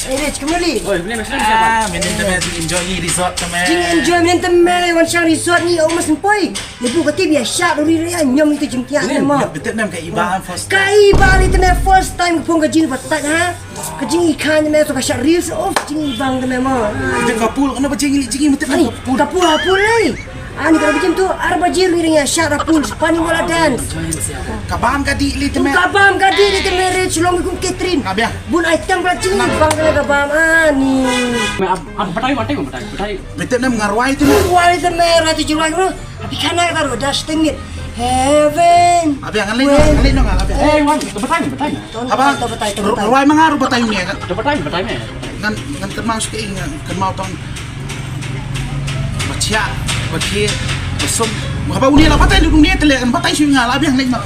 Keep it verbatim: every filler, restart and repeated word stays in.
Eh, Rich, kumno li? Oi, kumno li? Ah, mynnin te me jing enjoy ngi resort te me. Jing enjoy mynnin te me wan shang resort ngi, oh, mas poi. Ye bu ka tip ïa shah ri ri ïa ñiom ito jingtiah ne mo. Bitte nem ka iba first. Ka iba li te me first time ka phong ka jing ba tak ha. Ka jing i khan me to ka shah reels of jing i bang te me mo. Bitte ka pool kana ba jing li jing bitte nem ka pool. Ka pool ha pool ai. Ani ka ba jing tu arba jing ri ri ïa shah ra pool pani wala dance. Ka bam ka di li te me. Ka bam ka di li te me re chlong kum Catherine. Bun item ba jing bang ka bam ani. Am batai batai batai batai. Bitte nem ngarwai te me. Ngarwai te me rati jiwai no. Abi khana ka ro das tengit. Heaven. Abi ngan lei ngan lei no ngan abi. Eh wan batai batai. Haba to batai to batai. Ngarwai ma ngaru batai ne. To batai batai ne. Ngan ngan kan mau suka ngan kan mau tong. Bacia, bacia, basum. Haba uni la batai dunia tele kan batai sui ngal abi ngan lei no.